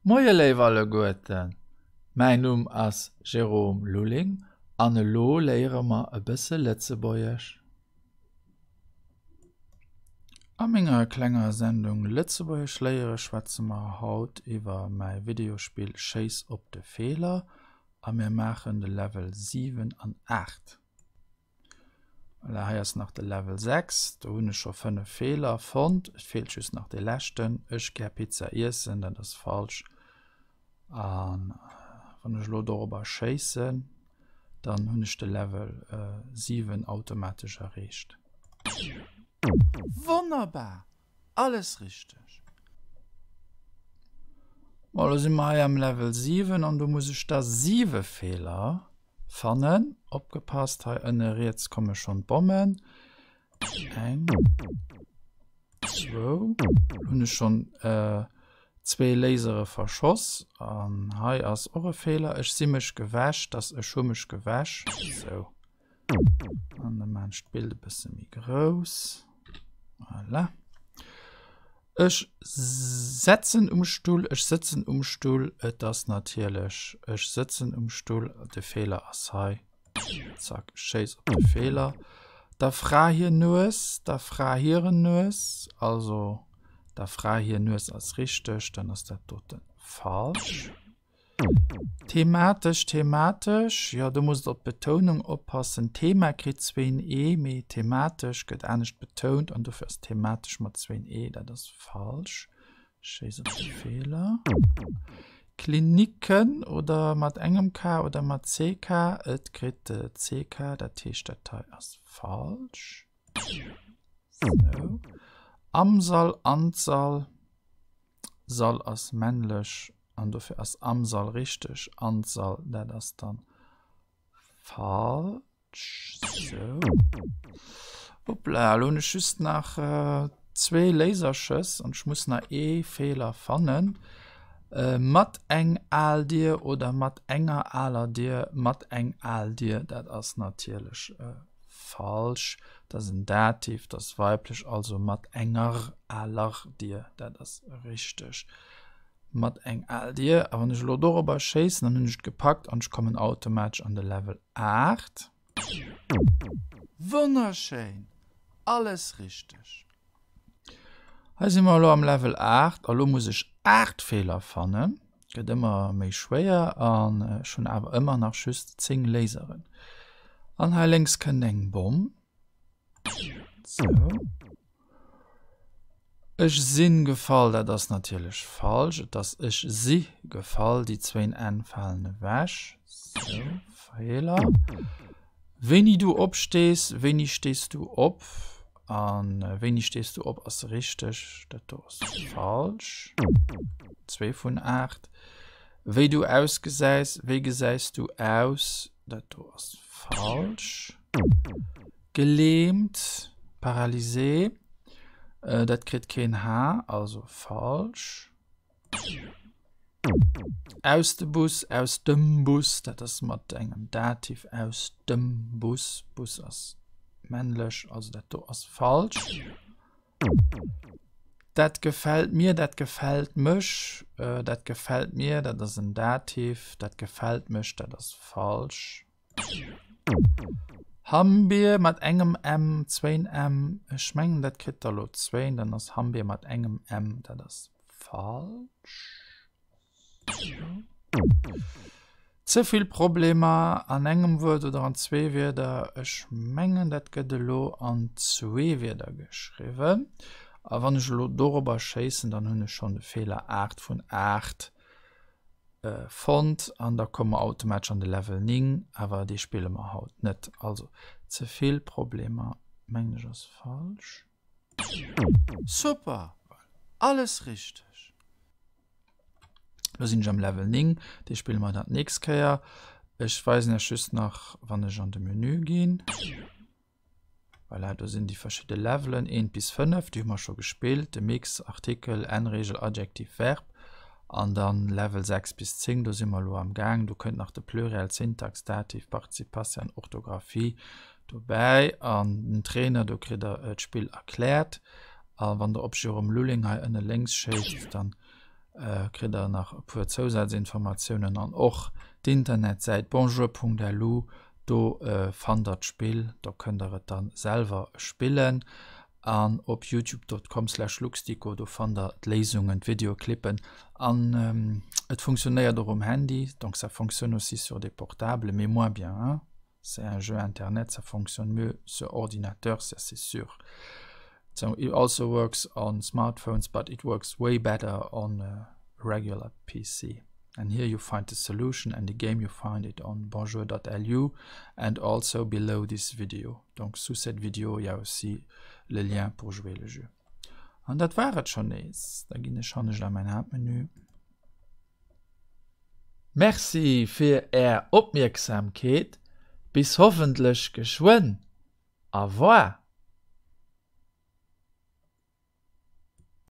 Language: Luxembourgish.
Moie léif alleguerten, mäin Numm ass Jérôme Lulling an elo léiere mer e bësse Lëtzebuergesch. A menger klenger Sendung Lëtzebuergesch léiere schwätze mer haut iwwer mäi Videospill Schéiss op de Feeler a mir maachen de Level 7 an 8. Voilà, hei ass nach de Level 6. Do hunn ech scho 5 Feeler fonnt. Et feelt just nach dee leschten. Ech gär Pizza iessen, dat ass falsch. An wann ech elo dorobber schéissen, dann hunn ech de Level 7 automatesch erreecht. Wonnerbar! Alles richteg! Bon, elo si mer hei am Level 7 an do muss ech da 7 Feeler fannen. Opgepasst, hei ënne riets komme schonn d'Bommen. Eng, zwou, hunn ech schonn zwee Lasere verschoss. An hei ass och e Feeler, ech si mech gewäsch, dass ech hu mech gewäsch. Sou. An da maan ech d'Bild e bësse méi grouss. Voilà. Ech setzen um Stull, ech sëtzen um Stull. Et ass natierlech ech sëtzen um Stull. De Feeler ass hei. Zack, ech schéiss op de Feeler. Der Fra hir Nues, der Fra hiren Nues. Also der Fra hir Nues ass richteg, dann ass dat dote falsch. Thematesch, thematesch, jo do musst der op d'Betounung oppassen. Thema kritt zwéin e, mee thematesch gëtt anescht betount an dofir ass thematesch mat zwéin e, dat ass falsch. Schéiss op de Feeler. Kliniken oder mat engem K oder mat CK, et kritt de CK, dat heescht dat hei ass falsch. Sou. Am Sall, an d'Sall. Sall ass männlech an dofir ass am Sall richteg, an Sall, dat ass dann falsch. Sou. Hoppla, elo hunn ech just nach zwee Laserschëss an ech muss nach ee Feeler fannen. Mat eng al Dier oder mat enger aler Dier, mat eng al Dier, dat ass natierlech Falsch, dat ass en Dativ, dat ass weiblech, also mat enger aler Dier, dat ass richteg. Mat eng al Dier. A wann ech elo dorobber schéissen, dann hunn ech et gepackt an ech kommen automatesch an de Level 8. Wonnerschéin! Alles richteg! Hei si mer elo am Level 8 a lo muss ech 8 Feeler fannen. Gëtt ëmmer méi schwéier an ech hunn awer ëmmer nach just 10 Laseren. An hei lénks kënnt eng Bomm. Sou. Ech sinn gefall, dat ass natierlech falsch. Et ass ech si gefall, déi zwéin N falen ewech. Sou, Feeler. Wéini du opstees, wéini stees du op? An wéini stees du op ass richteg, dat do ass falsch. Zwee vun 8. Wéi du ausgesäis, wéi gesäis du aus? Dat do ass falsch. Gelähmt, paralysé, dat kritt keen H, also falsch. Aus de Bus, aus dem Bus, dat ass mat engem Dativ, aus dem Bus, Bus ass männlech, also dat do ass falsch. Dat gefält mir, dat gefält mech, dat gefält mir, dat ass en Dativ, dat gefält mech, dat ass falsch. Hammbier mat engem M, zwéin M, ech mengen dat kritt der elo zwéin, dann ass Hammbier mat engem M, dat ass falsch. Ze vill Problemer an engem Wuert oder an zwee Wierder, ech mengen dat gëtt elo an zwee Wierder geschriwwen. A wann ech elo dorobber schéissen, dann hunn ech schonn de Feeler 8 vun 8. Fonnt an da komme mer automatesch an de Level 9, awer dee spille mer haut net. Also ze vill Problemer mengen ech ass falsch. Super! Alles richteg! Lo sinn ech am Level 9, dee spille mer dann d'nächst Kéier. Ech weisen iech just nach, wann ech an de Menü ginn. Voilà, do sinn déi verschidde Levelen, 1 bis 5, déi hu mer scho gespillt, de Mix, Artikel, N-Regel, Adjektiv, Verb. An dann Level 6 bis 10, do si mer elo am Gaang. Do kënnt nach de Pluriel, Syntax, Dativ, Partizip passé an Orthografie dobäi. An den Trainer, do kritt der d'Spill erkläert. A wann der op Jérôme Lulling hei ënne lénks schéisst, dann. Kritt der nach e puer Zousazinformatiounen an och d'Internetsäit bonjour.lu, do fannt der d'Spill, do kënnt der et dann selwer spillen. An op youtube.com slash luxdico, do fannt der d'Léisungen, d'Videoclippen an et funktionéiert och um Handy, donc ça fonctionne aussi sur des portables, mais moins bien hein. C'est un jeu internet, ça fonctionne mieux sur ordinateur, ça c'est sûr. So it also works on smartphones, but it works way better on a regular PC. And here you find the solution and the game you find it on bonjour.lu and also below this video. Donc sous cette vidéo, il y a aussi le lien pour jouer le jeu. An dat war et schonn nees. Da ginn ech hannescht a mäin Haaptmenü. Merci fir Är Opmierksamkeet, bis hoffentlech geschwënn. Au revoir.